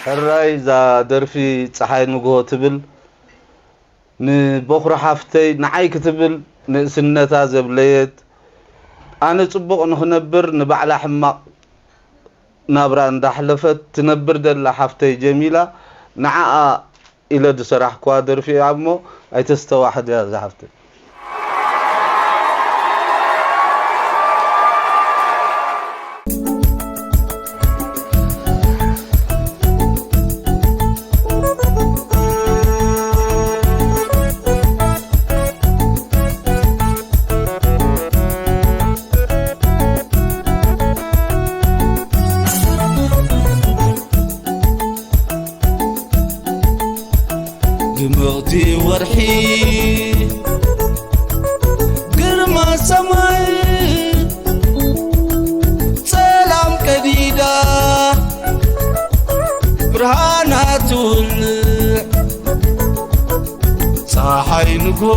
ሕራይ እዛ ደርፊ ጸሓይ ንግሆ ትብል ንበኹሪ ሓፍተይ ንዓይ ክትብል ንእስነታ ዘብለየት ኣነ ጽቡቕ ንኽነብር ንባዕላ ሕማቕ ናብራ እንዳሕለፈት ትነብር ደላ ሓፍተይ ጀሚላ ንዓኣ ኢለ ዝሰራሕኩዋ ደርፊ እያ እሞ ኣይተስተዋሕድያ እዛ ሓፍተይ። ድምቕቲ ወርሒ ግርማ ሰማይ ጸላም ቀዲዳ ብርሃና ትውልዕ ጸሓይ ንግሆ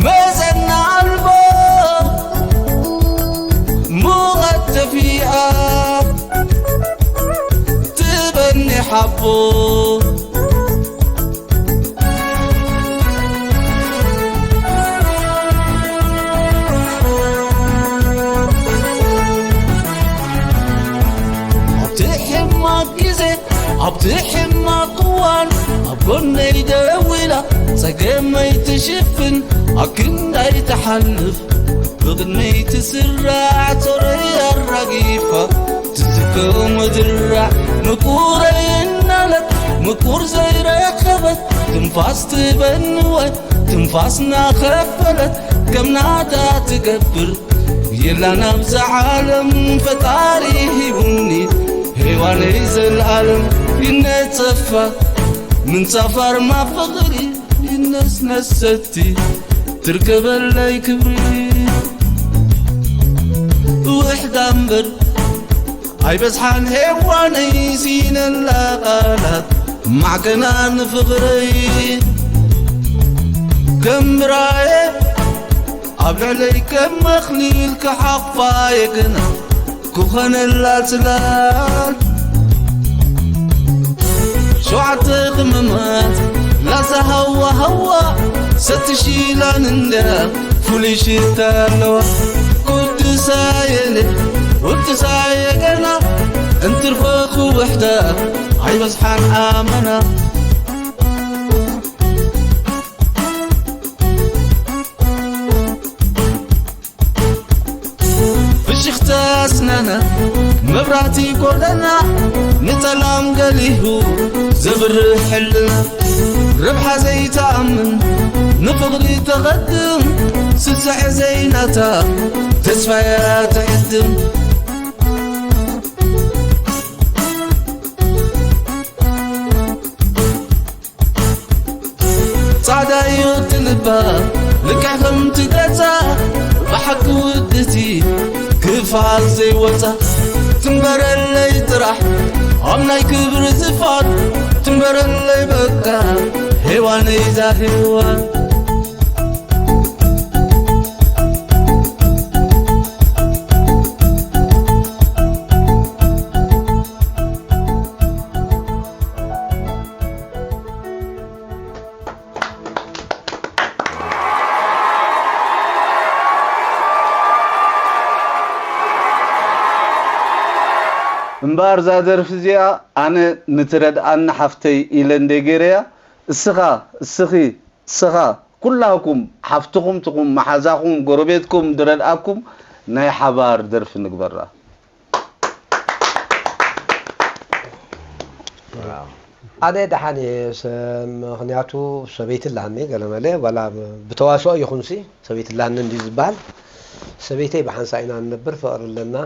መዘና ኣልቦ ሙቐት ተፊኣ ትበኒ ሓቦ። ኣብቲ ሕማቕ ግዜ ኣብቲ ሕማቕ እዋን ኣብ ጎነይ ደው ኢላ ጸገመይ ትሽፍን ኣብ ክንዳይ ትሓልፍ ብቕድመይ ትስራዕ ጾረይ ኣራጊፋ ትዝከም ድራዕ ምቁረይ እናለት ምቁር ዘይረኸበት ትንፋስ ትበንወ ትንፋስ ናኸፈለት ከም ናታ ትገብር የላን ኣብዛ ዓለም ፈጣሪ ሂቡኒ ሄዋነይ ዘልኣለም ይነጸፋ ምንጻፋር ማፍቕሪ ይነስነሰቲ ትርከበለይ ክብሪ ውሕዳ እምበር ኣይበዝሓን ሄዋነይ ሲነላ ቃላት ማዕከና ንፍቕረይ ከም ምራየ ኣብ ልዕለይ ከም መኽሊል ክሓፋ የገና ክኾነላ ጽላል ሸውዓተ ክምማት ላዛ ሃዋ ሃዋ ሰቲ ሺላን እንድያ ፍሉይ ሽታ ኣለዋ ቅዱሳየነ ውድሳየ ገና እንትርፎ ክውሕዳ ኣይበዝሓን ኣመና ፍሽኽታ ኣስናና መብራቲ ጎደና ንጠላም ገሊሁ ዘብርህ ሕልና ረብሓ ዘይተኣምን ንፍቕሪ ተቐድም ስስዐ ዘይናታ ተስፋያ ተዕድም ጻዕዳ እዩ እቲ ልባ ልክዕ ከምቲ ገጻ ብሓቂ ውድቲ ክፋል ዘይወጻ ትንበረለይ ጥራሕ ኣብ ናይ ክብሪ ዝፋን ትንበረለይ በቃ ሄዋነይ እዛ ሄዋን እምበኣር እዛ ደርፊ እዚኣ ኣነ ንትረድኣኒ ሓፍተይ ኢለ እንደ ገይረያ እስኻ እስኺ እስኻ ኩላኩም ሓፍትኹም ትኹም መሓዛኹም ጎረቤትኩም ድረድኣኩም ናይ ሓባር ደርፊ ንግበራ። ኣነ ደሓን እየ፣ ምኽንያቱ ሰበይቲ ኣላኒ ገለመለ ዋላ ብተዋስኦ ይኹንሲ ሰበይቲ ኣላኒ እንዲ ዝበሃል ሰበይተይ ብሓንሳ ኢና ንነብር ፍቕሪ ኣለና።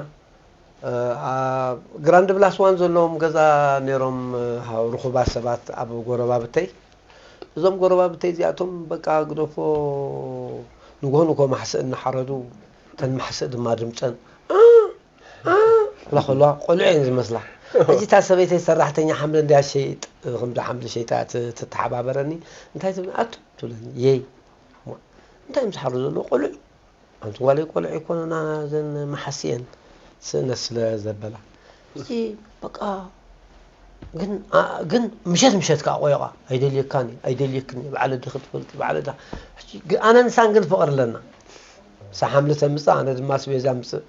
ግራንድ ብላስ ዋን ዘለዎም ገዛ ነይሮም ርኹባት ሰባት ኣብ ጎረባብተይ። እዞም ጎረባብተይ እዚኣቶም በቃ ግደፎ ንግሆ ንግሆ ማሕስእ እናሓረዱ እተን ማሕስእ ድማ ድምፀን ላ ከለዋ ቆልዑ እየን ዝመስላ። ሕጂ እታ ሰበይተይ ሰራሕተኛ ሓምሊ እንድያ ሸይጥ ከምዚ ሓምሊ ሸይጣ ትተሓባበረኒ እንታይ ትብል ኣቱ ትብለኒ የይ እንታይ እዮም ዝሓርዱ ዘለዉ ቆልዑ ኣንቲ ጓለይ ቆልዑ ኣይኮኑና ዘን መሓስየን ስእነት ስለ ዘበላ ሕጂ በቃ ግን ኣ- ግን ምሸት ምሸት ከዓ ቆይቋ ኣይደልየካን እዩ ኣይደልየክን እዩ ባዕለ ዲኺ ትፈልጢ ባዕለ ዳ ሕጂ ግ- ኣነ ንሳን ግን ፍቕሪ ኣለና። ሳሓምሊ ተምፅእ ኣነ ድማ ስቤዛ ምፅእ።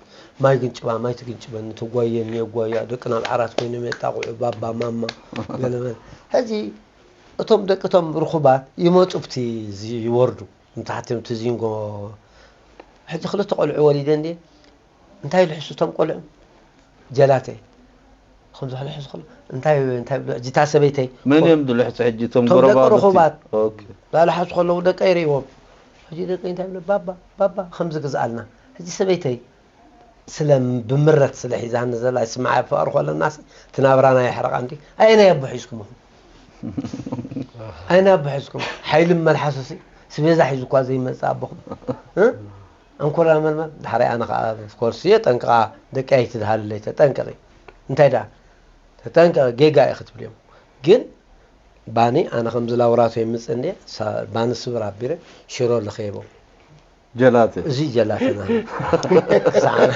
ማይ ግንጭባ ማይ ትግንጭበኒ ትጓየኒ የጓያ ደቂ ናብ ዓራት ኮይኖም የጣቑዑ ባባ ማማ ገለመለ። ሕጂ እቶም ደቂ እቶም ርኹባት ይመፁ ብቲ ዚ- ይወርዱ ንታሕቲ እቲ ዚንጎ። ሕጂ ክልተ ቆልዑ ወሊደ እንዴ እንታይ ልሕሱ እቶም ቆልዑ ጀላተይ ከምዚ ክልሕሱ ከሎ እንታይ እንታይ ብሎ ሕጂ እታ ሰበይተይ መን እዮም ዝልሕሱ ሕጂ እቶም እቶም ደቂ ጎረባብቲ? ርኹባት ኦኬ። ላልሓሱ ከለዉ ደቀ ይርእዎም። ሕጂ ደቀ እንታይ ብሎ ባባ ባባ ከምዚ ግዝኣልና። ሕጂ ሰበይተይ ስለ ብምረት ስለ ሒዛኒ ዘላ ስምዓ ፍቕሪ ከለናስ እቲ ናብራና የሕረቓ እንዲ ኣየናይ ኣቦ ሒዝኩም ኢኹም? ኣየናይ ኣቦ ሒዝኩም? ሓይሊ መልሓሱሲ ስቤዛ ሒዙ እኳ ዘይመፅእ ኣቦኹም እ? ኣንኮላ መልመል ዳሕራይ ኣነ ከዓ ኮርስ እየ ጠንቅቓ ደቂ ኣይትድሃልለይ ተጠንቀቒ። እንታይ ደኣ ተጠንቀቒ ጌጋ እየ ክትብልዮም ግን ባኒ ኣነ ከምዚ ላውራቶ የምፅእ እንደ ባኒ ስብር ኣቢረ ሽሮ ልኸየቦም። ጀላተ እዚ ጀላተና ሳዕና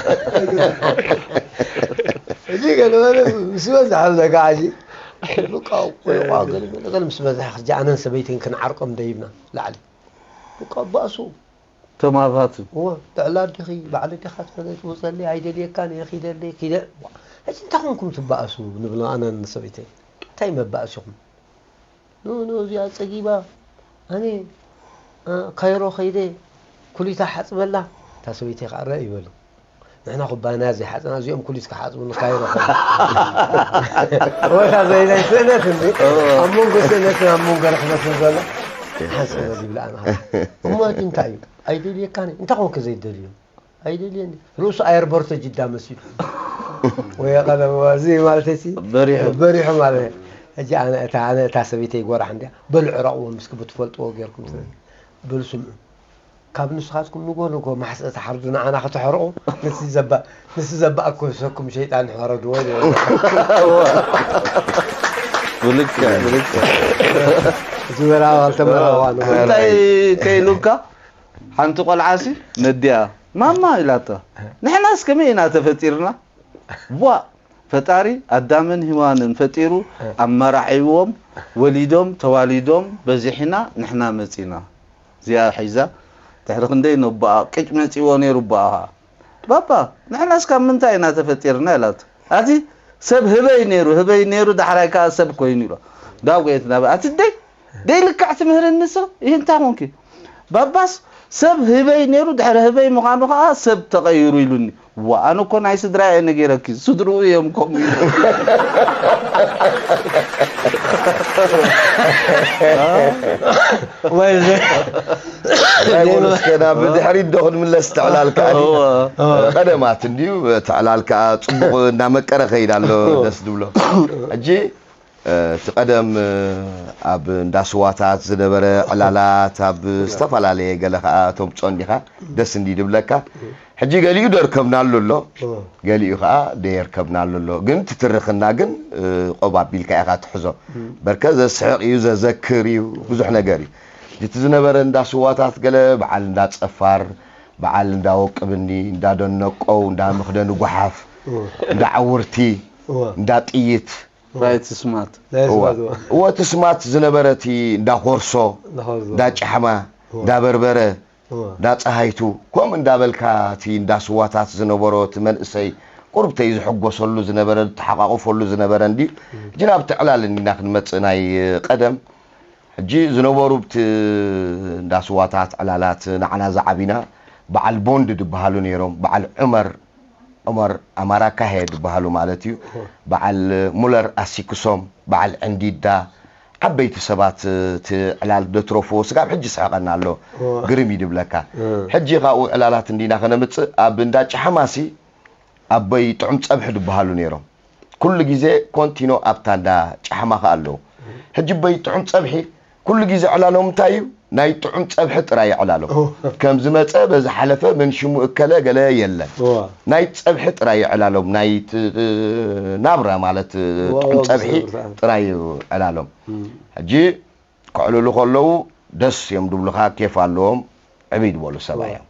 እዚ ገለመለ ምስ በዝሐ ብዘካ ሕጂ ብቃ ቆይቋ ገለመለ ገለ ምስ በዝሐ ሕጂ ኣነን ሰበይተይን ክንዓርቆም ደይብና ላዕሊ ብቃ ባእሱ ተማታት እወ ጥዕላ ዲኺ ባዕሊ ዲኻ ትፈለጥ ውፀሊ ኣይደልየካን እየ ኪደለይ ኪደ ሕጂ እንታይ ኮንኩም ትበኣሱ ንብሎ ኣነን ሰበይተይ እንታይ መባእሲኹም ኖ ኖ እዚኣ ጸጊባ ኣነ ካይሮ ከይደ ኩሊታ ሓጽበላ እታ ሰበይቲ ከዓ ረእ ይበሉ ንሕና ኩባንያ ዘይሓጽና እዚኦም ኩሊት ክሓጽቡ ንካይሮ ከይደ ወላ ዘይናይ ስእነት እንዲ ኣብ መንጎ ስእነትን ኣብ መንጎ ርሕነትን ዘሎ ሓጽበል ይብላ ኣነ እሞ እቲ እንታይ እዩ ኣይደልየካን እንታይ ኮንከ ዘይደልዮም ኣይደልየኒ ርእሱ ኣየርበርቶ ጅዳ መሲሉ ወይ ቀለም እዚ ማለት ሲ በሪሑ በሪሑ ማለት ሕጂ ኣነ እታ ኣነ እታ ሰበይተይ ጎራሕ እንዲያ በሉ ዕረቕዎ ምስኪ ብትፈልጥዎ ጌርኩም ትብል በሉ ስምዑ ካብ ንስኻትኩም ንጎ ንጎ ማሕፀ ተሓርዱ ንዓና ከተሕርቑ ንስ ዘባ ንስ ዘባእኮ ሰኩም ሸይጣን ሕረድዎ ብልክዕ ብልክዕ ዝበራዋ ዝተመራዋ እንታይ ከይሉካ ሓንቲ ቆልዓሲ ነዲኣ ማማ ኢላታ ንሕናስ ከመይ ኢና ተፈጢርና ዋ ፈጣሪ ኣዳምን ሂዋንን ፈጢሩ ኣመራዒዎም ወሊዶም ተዋሊዶም በዚሕና ንሕና መፂና እዚኣ ሒዛ ድሕሪ ክንደይ ነቦኣ ቅጭ መፂዎ ነይሩ ቦኣ ከዓ ባባ ንሕናስ ካብ ምንታይ ኢና ተፈጢርና ኢላቶ ኣቲ ሰብ ህበይ ነይሩ ህበይ ነይሩ ዳሕራይ ከዓ ሰብ ኮይኑ ኢሎ ዳጎየት ናብ ኣቲ ደይ ደይ ልክዕ ትምህርኒ ሰ ይህ እንታይ ኮንኪ ባባስ ሰብ ህበይ ነይሩ ድሕሪ ህበይ ምዃኑ ከዓ ሰብ ተቐይሩ ኢሉኒ ዋ ኣነ እኮ ናይ ስድራ እየ ነጊረኪ ስድርኡ እዮም ከምኡ ኢሉ ወይ ናይ ወለስከና ብድሕሪት ዶ ክንምለስ ተዕላል ከዓ ቀደማት እንድዩ ተዕላል ከዓ ፅቡቕ እናመቀረ ከይድ ኣሎ ደስ ዝብሎ ሕጂ እቲ ቀደም ኣብ እንዳ ስዋታት ዝነበረ ዕላላት ኣብ ዝተፈላለየ ገለ ከዓ ተምፅኦ እንዲኻ ደስ እንዲ ድብለካ ሕጂ ገሊኡ ደርከብናሉ ኣሎ ገሊኡ ከዓ ደየርከብናሉ ኣሎ ግን ትትርክና ግን ቆብ ኣቢልካ ኢኻ ትሕዞ በርከ ዘስሕቕ እዩ ዘዘክር እዩ ብዙሕ ነገር እዩ እቲ ዝነበረ እንዳ ስዋታት ገለ በዓል እንዳ ፀፋር በዓል እንዳ ወቅብኒ እንዳ ደነቀው እንዳ መክደኒ ጓሓፍ እንዳ ዓውርቲ እንዳ ጥይት ራይት ስማት እወ እቲ ስማት ዝነበረ እቲ እንዳ ኮርሶ እንዳ ጫሕማ እንዳ በርበረ እንዳ ፀሃይቱ ከምኡ እንዳበልካ እቲ እንዳ ስዋታት ዝነበሮ እቲ መንእሰይ ቁርብተይ ዝሕጎሰሉ ዝነበረ ዝተሓቋቁፈሉ ዝነበረ እንዲ ሕጂ ናብ ትዕላል እንዲና ክንመፅእ ናይ ቀደም ሕጂ ዝነበሩ ብቲ እንዳ ስዋታት ዕላላት ንዓና ዝዓቢና በዓል ቦንድ ዝበሃሉ ነይሮም በዓል ዑመር ዑመር ኣማራ ካሄ ዝበሃሉ ማለት እዩ በዓል ሙለር ኣሲክሶም በዓል ዕንዲዳ ዓበይቲ ሰባት እቲ ዕላል ደትረፍዎ ስጋብ ሕጂ ስሕቐና ኣሎ ግርም እዩ ድብለካ ሕጂ ካብኡ ዕላላት እንዲና ከነምፅእ ኣብ እንዳ ጫሓማሲ ኣቦይ ጥዑም ፀብሒ ዝበሃሉ ነይሮም ኩሉ ግዜ ኮንቲኖ ኣብታ እንዳ ጫሕማ ከኣ ኣለዉ ሕጂ ኣቦይ ጥዑም ፀብሒ ኩሉ ግዜ ዕላሎም እንታይ እዩ ናይ ጥዑም ፀብሒ ጥራይ ዕላሎም ከም ዝመፀ በዚ ሓለፈ መን ሽሙ እከለ ገለ የለን ናይ ፀብሒ ጥራይ ዕላሎም ናይ ናብራ ማለት ጥዑም ፀብሒ ጥራይ እዩ ዕላሎም ሕጂ ከዕልሉ ከለዉ ደስ እዮም ድብሉኻ ኬፍ ኣለዎም ዕብይ ዝበሉ ሰባ እዮም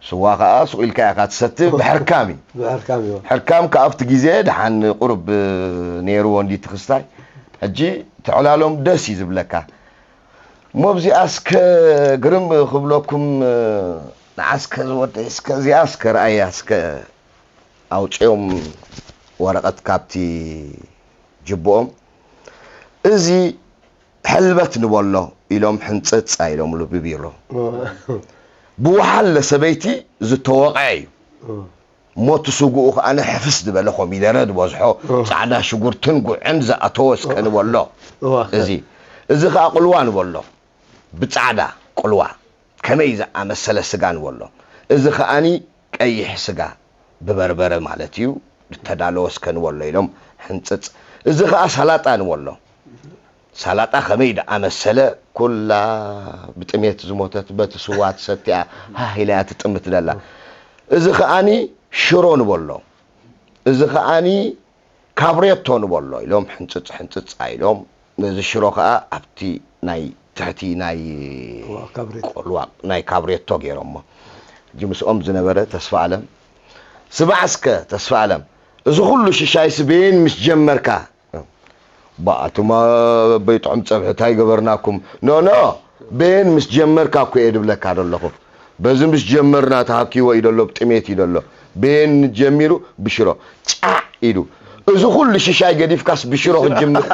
ስዋ ከዓ ስቕ ኢልካ ኢኻ ትሰቲ። ብሕርካም እዩ። ብሕርካም እዩ። ሕርካም ከዓ ኣብቲ ግዜ ደሓን ቁርብ ነይርዎ እንዲ ትኽስታይ። ሕጂ ትዕላሎም ደስ እዩ ዝብለካ። እሞ ኣብዚኣ እስከ ግርም ክብለኩም፣ ንዓ እስከ ዝወደይ እስከ እዚኣ እስከ ረኣያ እስከ ኣውፅኦም ወረቐት ካብቲ ጅብኦም። እዚ ሕልበት ንበሎ ኢሎም ሕንፅፅ ኣይሎምሉ ብቢሮ። ብወሓለ ሰበይቲ ዝተወቕዐ እዩ። እሞ እቲ ስጉኡ ከዓ ሕፍስ ዝበለ ኮሚደረ ዝበዝሖ ፃዕዳ ሽጉርትን ጉዕን ዝኣተወ እስከ ንበሎ። እዚ እዚ ከዓ ቁልዋ ንበሎ። ብጻዕዳ ቁልዋ ከመይ ዝኣመሰለ ስጋ ንበሎ። እዚ ከኣኒ ቀይሕ ስጋ ብበርበረ ማለት እዩ ዝተዳለወ እስከ ንበሎ ኢሎም ሕንጽጽ። እዚ ከኣ ሳላጣ ንበሎ። ሳላጣ ከመይ ደኣመሰለ ኩላ ብጥሜት ዝሞተት በቲ ስዋ ትሰትያ ሃህ ኢላ እያ ትጥምት ደላ። እዚ ከኣኒ ሽሮ ንበሎ። እዚ ከኣኒ ካብሬቶ ንበሎ ኢሎም ሕንፅፅ ሕንፅፅ ኣይሎም ነዚ ሽሮ ከዓ ኣብቲ ናይ ትሕቲ ናይ ቆልዋ ናይ ካብሬቶ ገይሮሞ። ሕጂ ምስኦም ዝነበረ ተስፋ ኣለም ስማዕ እስከ ተስፋ ኣለም እዚ ኩሉ ሽሻይሲ ቤን ምስ ጀመርካ ባኣቱማ በይጥዑም ፀብሒ ታይ ገበርናኩም ኖ ኖ ቤን ምስ ጀመርካ እኮ እየ ድብለካ ደለኹ በዚ ምስ ጀመርና ተሃኪዎ እዩ ደሎ ብጥሜት እዩ ደሎ ቤን ጀሚሩ ብሽሮ ጫዕ ኢሉ እዚ ኩሉ ሽሻይ ገዲፍካስ ብሽሮ ክጅምር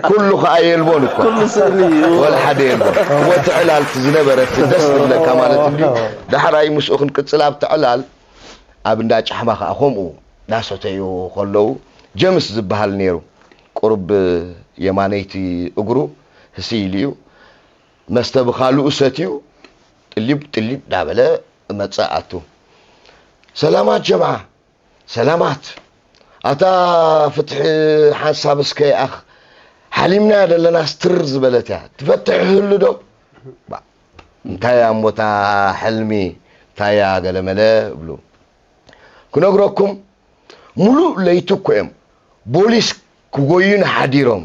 ኩሉ ከዓ የልቦን እኮ ኩሉ ስእሊ እዩ። ወላ ሓደ የልቦን ወቲ ዕላልቲ ዝነበረት ደስ ትብለካ ማለት እንዲ ዳሕራይ ምስኡ ክንቅፅል ኣብቲ ዕላል ኣብ እንዳ ጫሕማ ከዓ ከምኡ ዳሰተዩ ከለዉ ጀምስ ዝበሃል ነይሩ ቁሩብ የማነይቲ እግሩ ህስይ ኢሉ እዩ መስተ ብኻልኡ ሰትዩ ጥሊብ ጥሊብ ዳበለ መጸ ኣቱ ሰላማት ጀምዓ ሰላማት ኣታ ፍትሒ ሓንሳብ እስከ ይኣኽ ሓሊምናያ ደለናስ ትር ዝበለት እያ ትፈትሕ ህሉ ዶ እንታይ እያ እሞታ ሕልሚ እንታይ እያ ገለመለ እብሉ ክነግረኩም ሙሉእ ለይቲ እኮ እዮም ቦሊስ ክጎዩን ሓዲሮም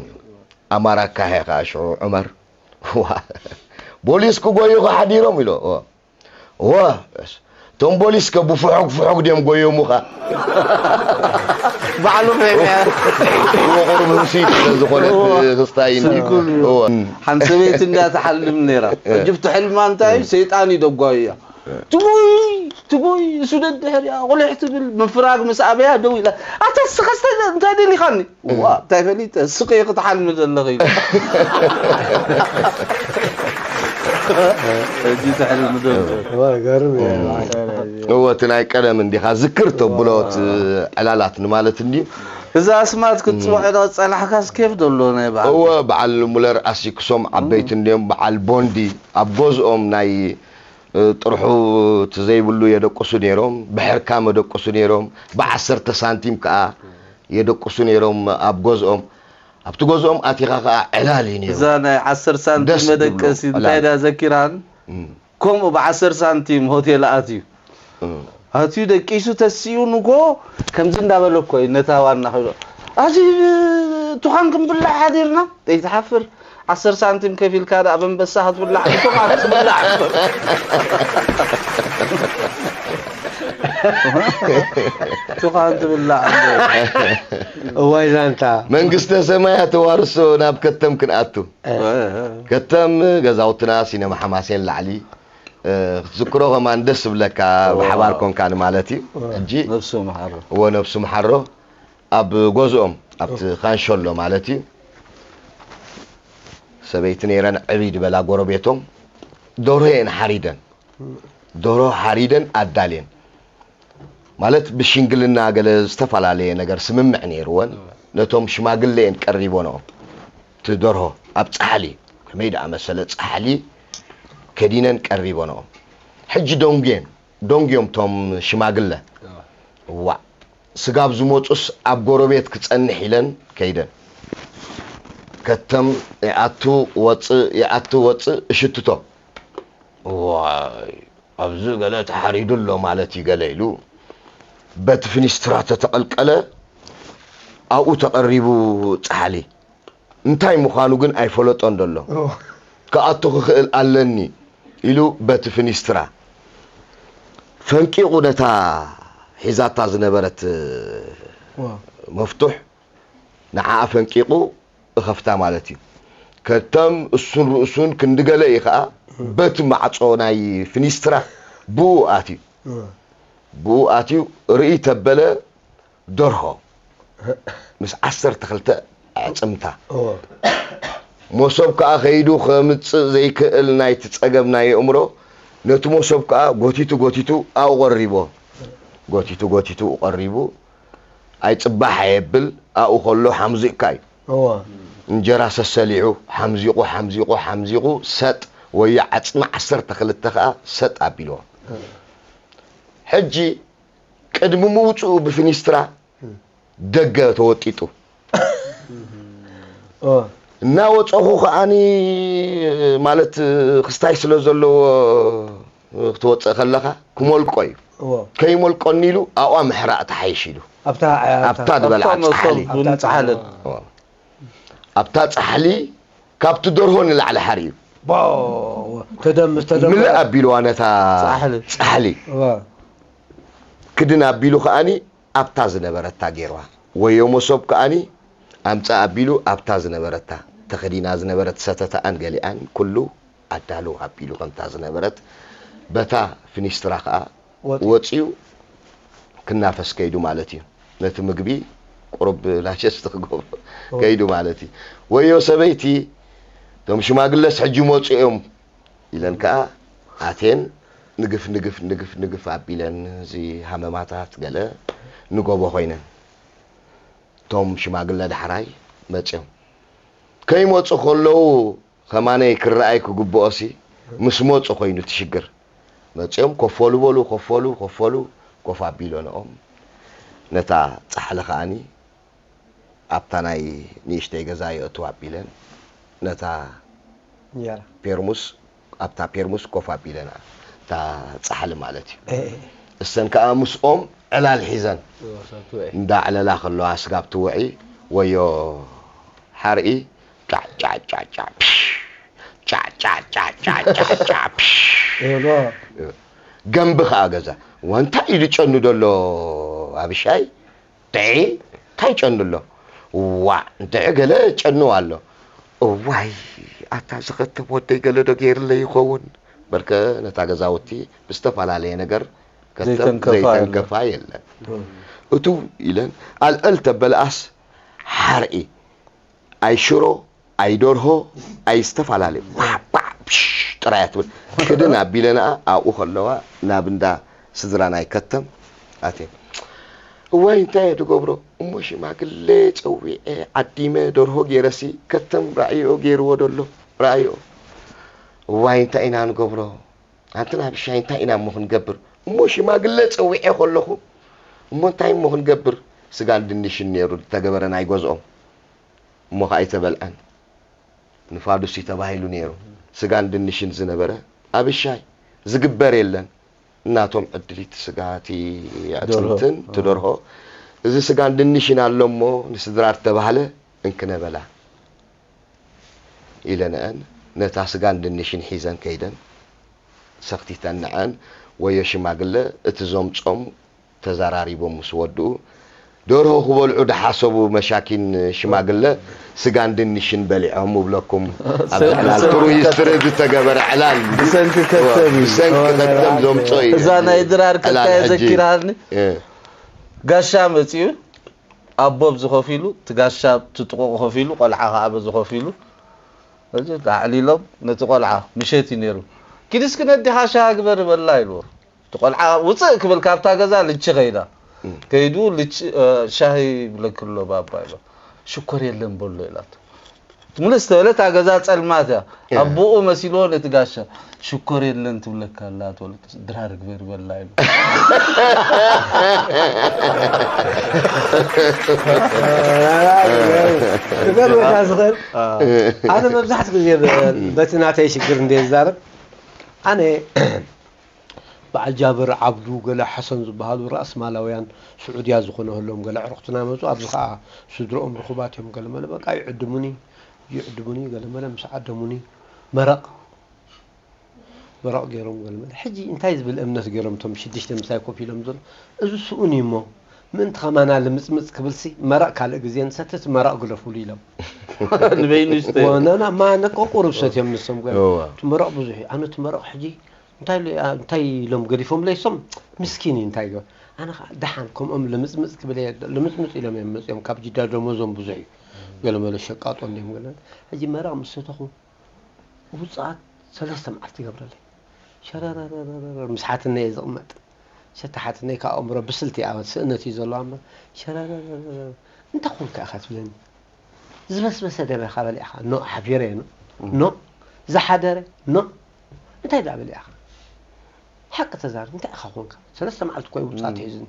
ኣማራ ካሄ ከዓ ሽዑ ዑመር ቦሊስ ክጎዩ ሓዲሮም ኢሎ እወ እቶም ቦሊስ ከ ብፍሑግ ፍሑግ ድዮም ጎዮሙኻ ባዕሉ ቁሩብ ህምሲት ስለዝኾነ ክስታይ ሓንቲ ሰበይቲ እንዳተሓልም ነይራ ሕጂ ብቲ ሕልማ እንታይ ሰይጣን እዩ ደጓዩ እያ ትጉይ ትጉይ እሱ ደድሕሪያ ቁልሕ ትብል ምፍራግ ምስ ኣበያ ደው ኢላ ኣታ ስኸስተ እንታይ ደሊኻኒ ዋ እንታይ ፈሊጠ ስቕ ክትሓልሚ ዘለኺ ኢሉ ሕጂ ትሕልሚ ዘሎ ገርም እዩ እወ እቲ ናይ ቀደም እንዲኻ ዝክር ተብሎ እቲ ዕላላት ንማለት እንድዩ እዚ ኣስማት ክትፅውዖ ዶ ፀናሕካስ ኬፍ ደሎ ናይ በዓል እወ በዓል ሙለር ኣሲክሶም ዓበይቲ እንድዮም በዓል ቦንዲ ኣብ ገዝኦም ናይ ጥርሑ እቲ ዘይብሉ የደቅሱ ነይሮም፣ ብሕርካም የደቅሱ ነይሮም፣ ብዓሰርተ ሳንቲም ከዓ የደቅሱ ነይሮም ኣብ ገዝኦም። ኣብቲ ገዝኦም ኣቲኻ ከዓ ዕላል እዩ ነይሩ። እዛ ናይ ዓሰርተ ሳንቲም ደስ ዝብሎ መደቀሲ እንታይ ዕላል። ድያ ዘኪራን? እም። ከምኡ ብዓሰርተ ሳንቲም ሆቴል ኣትዩ። እም። ኣትዩ ደቂሱ ተሲኡ ንጎ ከምዚ እንዳበለ እኮ እዩ ነታ ዋና ክብሎ። ኣዚ ቱኻን ክንብላዕ ሓዲርና ዘይትሓፍር። ዓሰርተ ሳንቲም ከፊልካ ደኣ በንበሳ ክትብላዕ እኮ ካብ ትብላዕ እኮ። ቱኻን ትብላዕ እምበር። እዋይ ዛንታ። መንግስተ ሰማያት ተዋርሶ ናብ ከተም ክንኣቱ። ከተም ገዛውትና ሲነማ ሓማሴን ላዕሊ ክትዝክሮ ከማን ደስ ዝብለካ ብሓባር ኮንካ ንማለት እዩ። ሕጂ ነብሱ ምሓሮ። እዎ ነብሱ ምሓሮ። ኣብ ገዝኦም ኣብቲ ካንሸሎ ማለት እዩ ሰበይቲ ነይረን ዕብይ ዝበላ ጎረቤቶም ደርሆ እየን ሓሪደን ደርሆ ሓሪደን ኣዳልየን ማለት ብሽንግልና ገለ ዝተፈላለየ ነገር ስምምዕ ነይርወን ነቶም ሽማግለ እየን ቀሪቦንኦም እቲ ደርሆ ኣብ ፃሕሊ ከመይ ደኣ መሰለ ፃሕሊ ከዲነን ቀሪቦንኦም ሕጂ ደንጉየን ደንጉዮም ቶም ሽማግለ ዋዕ ስጋብ ዝመፁስ ኣብ ጎረቤት ክፀንሕ ኢለን ከይደን። ከተም ይኣቱ ወፅእ ይኣቱ ወፅእ እሽትቶ። ዋይ ኣብዚ ገለ ተሓሪዱ ኣሎ ማለት እዩ ገለ ኢሉ በቲ ፍኒስትራ ተተቐልቀለ ኣብኡ ተቐሪቡ ፃሕሊ። እንታይ ምዃኑ ግን ኣይፈለጦን ዘሎ። ክኣቱ ክኽእል ኣለኒ ኢሉ በቲ ፍኒስትራ ፈንቂቑ ነታ ሒዛታ ዝነበረት ዋ መፍቱሕ ንዓኣ ፈንቂቑ እኸፍታ ማለት እዩ። ከተም እሱን ርእሱን ክንዲ ገለ እዩ ኸዓ በቲ ማዕጾ ናይ ፊኒስትራ ብኡ ኣትዩ። ብኡ ኣትዩ ርኢ ተበለ ደርሆ ምስ ዓሰርተ ክልተ ኣዕጽምታ። እወ መሶብ ከኣ ከይዱ ከምጽእ ዘይክእል ናይቲ ጸገም ናይ ኣእምሮ፣ ነቲ መሶብ ከኣ ጎቲቱ ጎቲቱ ኣብኡ ቀሪቦ። ጎቲቱ ጎቲቱ ቀሪቡ ኣይጽባሕ ኣየብል ኣብኡ ከሎ ሓምዚቕካ እዩ። እወ እንጀራ ሰሰሊዑ ሓምዚቑ ሓምዚቑ ሓምዚቑ ሰጥ ወዮ ዓጽሚ ዓሰርተ ክልተ ከኣ ሰጥ ኣቢልዎ። ሕጂ ቅድሚ ምውጽኡ ብፍኒስትራ ደገ ተወጢጡ። እወ እናወፀኹ ከዓኒ ማለት ክስታይ ስለ ዘለዎ ክትወፅእ ከለኻ ክሞልቆ እዩ። እወ ከይሞልቆኒ ኢሉ ኣብኣ ምሕራቕ ተሓይሽ ኢሉ ኣብታ ኣብታ ዝበልዓ ኣብታ መሶብ ፃሕሊ ቡን ፃሕልን ኣብታ ፃሕሊ ካብቲ ደርሆ ንላዕሊ ሓርዩ ተደምስ ተደምስ ምልእ ኣቢልዋ ነታ ፃሕሊ። ፃሕሊ እወ ክድን ኣቢሉ ከዓኒ ኣብታ ዝነበረታ ገይርዋ ወዮ መሶብ ከዓኒ ኣምፃ ኣቢሉ ኣብታ ዝነበረታ ተኸዲና ዝነበረት ሰተተኣን ገሊኣን ኩሉ ኣዳልው ኣቢሉ ከምታ ዝነበረት በታ ፍኒስትራ ከዓ ወፂ- ወፂኡ ክናፈስ ከይዱ ማለት እዩ። ነቲ ምግቢ ቁሩብ ላሸስ ትክገብሮ ከይዱ ማለት እዩ። ወዮ ሰበይቲ እቶም ሽማግለስ ሕጂ መፁ እዮም ኢለን ከዓ ኣቴን ንግፍ ንግፍ ንግፍ ንግፍ ኣቢለን እዚ ሃመማታት ገለ ንጎቦ ኮይነን እቶም ሽማግለ ዳሕራይ መፅዮም ከይመፁ ከለዉ ከማነይ ክረኣይ ክግብኦሲ ምስ መፁ ኮይኑ እቲ ሽግር መፅዮም ኮፈሉ በሉ ኮፈሉ ኮፈሉ ኮፍ ኣቢሎንኦም ነታ ፃሕሊ ከዓኒ ኣብታ ናይ ንእሽተይ ገዛ የእትዋ ኣቢለን ነታ እንጀራ ፔርሙስ ኣብታ ፔርሙስ ኮፍ ኣቢለና እታ ፃሕሊ ማለት እዩ እ- እ- እሰን ከዓ ምስኦም ዕላል ሒዘን ወሰብቲ ውዒ እንዳዕለላ ከለዋ ስጋብ ትውዒ ወዮ ሓርኢ ጫዕ ጫዕ ጫዕ ጫዕ ፕሽ፣ ጫዕ ጫዕ ጫዕ ጫዕ ጫዕ ጫዕ ፕሽ። እሎ ገንቢ ከዓ ገዛ ወንታይ ኢሉ ጨኑ ደሎ ኣብሻይ ድዒ እንታይ ጨኑ ኣሎ ዋ ድዒ ገለ ጨኑ ኣሎ እዋይ ኣታ ዝኸተም ወደይ ገለ ዶ ገይርለይ ይኸውን በርከ ነታ ገዛውቲ ብዝተፈላለየ ነገር ከተም ዘይተንከፋ የለን። ዘይተንከፋ የለን እቱ ኢለን ኣልዕል ተበልኣስ ሓርኢ ኣይ ሽሮ ኣይ ደርሆ ኣይ ዝተፈላለየ ዋዕ ዋዕ ፕሽ ጥራያ ትብል ክድን ኣቢለንኣ ኣብኡ ከለዋ ናብ እንዳ ስድራ ናይ ከተም ኣትየ እዋይ እንታይ እየ ትገብሮ እሞ ሽማግለ ፀዊዐ ዓዲመ ደርሆ ገይረሲ ከተም ራእዮ ገይርዎ ደሎ ራእዮ እዋይ እንታይ ኢና ንገብሮ ኣንቲ ናብሻይ እንታይ ኢና እሞ ክንገብር እሞ ሽማግለ ፀዊዐ ከለኹ እሞ እንታይ እሞ ክንገብር ስጋን ድንሽን ነይሩ ዝተገበረ ናይ ገዝኦም እሞ ከዓ ኣይተበልዐን ንፋዱሲ ተባሂሉ ነይሩ ስጋን ድንሽን ዝነበረ ኣብሻይ ዝግበር የለን እናቶም ዕድሊት ስጋ እቲ ኣፅምትን ትደርሆ እዚ ስጋን ድንሽን ኣሎ እሞ ንስድራ ተባህለ እንክነበላ ኢለንአን ነታ ስጋን ድንሽን ሒዘን ከይደን ሰኽቲተን ንዐን ወዮ ሽማግለ እቲ ዘምጾም ተዘራሪቦም ምስ ወድኡ ደርሆ ክበልዑ ድሓሰቡ መሻኪን ሽማግለ ስጋን ድንሽን በሊዖም እብለኩም ኣብዚ ዕላል ትሩ ሂስትሪ ዝተገበረ ዕላል ብሰንኪ ከተም እዩ ብሰንኪ ከተም ዘምጾ እዩ እዛ ናይ ድራር ዕላል ከካየ ሕጂ። ዘኪርሃኒ እ፣ ጋሻ መፂኡ ኣቦ ብዚ ኮፍ ኢሉ እቲ ጋሻ ትጥቆቁ ኮፍ ኢሉ ቆልዓ ከዓ በዚ ኮፍ ኢሉ እዚ ኣዕሊሎም ነቲ ቆልዓ ምሸት እዩ ነይሩ ኪድስኪ ነዲኻ ሻሂ ግበር በላ ኢልዎ እቲ ቆልዓ ውፅእ ክብል ካብታ ገዛ ልቺ ከይዳ ከይዱ ልቺ እ፣ ሻሂ ይብለኪ ኣሎ ባባ ኢሎ ሽኮር የለን በሎ ኢላቶ ትምልስ ተበለ እታ ገዛ ፀልማት እያ ኣቦኡ መሲልዎ ነቲ ጋሻ ሽኮር የለን ትብለካ ኣላ ተበለ ድራር ግበር በላ ኢሉ ክገርመካ ዝኽእል ኣነ መብዛሕቲ ግዜ ብ- በቲ ናተይ ሽግር እንደ ዝዛረብ ኣነ በዓል ጃብር ዓብዱ ገለ ሓሰን ዝበሃሉ ራእስ ማላውያን ስዑድያ ዝኾነ ህሎም ገለ ዕርኽትና መፁ ኣብዚ ከዓ ስድርኦም ርኹባት እዮም ገለመለ በቃ ይዕድሙኒ ይዕድሙኒ ገለመለ ምስ ዓደሙኒ መረቕ መረቕ ገይሮም ገለ መለ። ሕጂ እንታይ ዝብል እምነት ገይሮም እቶም ሽዱሽተ ምሳይ ኮፍ ኢሎም ዘሎ? እዚ ስኡን እዩ እሞ፣ ምእንቲ ከማና ልምጽምጽ ክብልሲ፣ መረቕ ካልእ ግዜ ንሰቲ፣ እቲ መረቕ ግደፉሉ ኢሎም። ንበይኑ ይስተ። ወነና ማ ነቆ ቁሩብ ሰትዮም ንሶም ገለ። እዋ። እቲ መረቕ ብዙሕ እዩ። ኣነ እቲ መረቕ ሕጂ እንታይ ኢሉ- እንታይ ኢሎም ገዲፎም ለይሶም? ምስኪን እዩ፣ እንታይ ገ-? ኣነ ኸዓ ደሓን ከምኦም ልምጽምጽ ክብል እየ፣ ልምጽምጽ ኢሎም እዮም መጺኦም፣ ካብ ጅዳ ደሞዞም ብዙሕ እዩ። ገለ መለ ሸቃጦ እንዲዮም ገለ። ሕጂ መረቕ ምስ ሰተኹ ውፅኣት ሰለስተ መዓልቲ ይገብረለይ። ሸረረረረረ ምስ ሓትነይ እየ ዝቕመጥ። ሸታ ሓትነይ ካብ ኣእምሮ ብስልቲ እያ፣ ስእነት እዩ ዘለዋ እምበር። ሸረረረረረ እንታይ ኮንካ ኢኻ ትብለኒ? ዝበስበሰ ደበኻ በሊዕኻ? ኖ፣ ሓፊረ እየ። ኖ፣ ኖ፣ ዝሓደረ? ኖ። እንታይ ደኣ በሊዕኻ? ሓቂ ተዛረብ፣ እንታይ ኢኻ ኮንካ? ሰለስተ መዓልቲ እኮ እዩ ውፅኣት ሒዙኒ።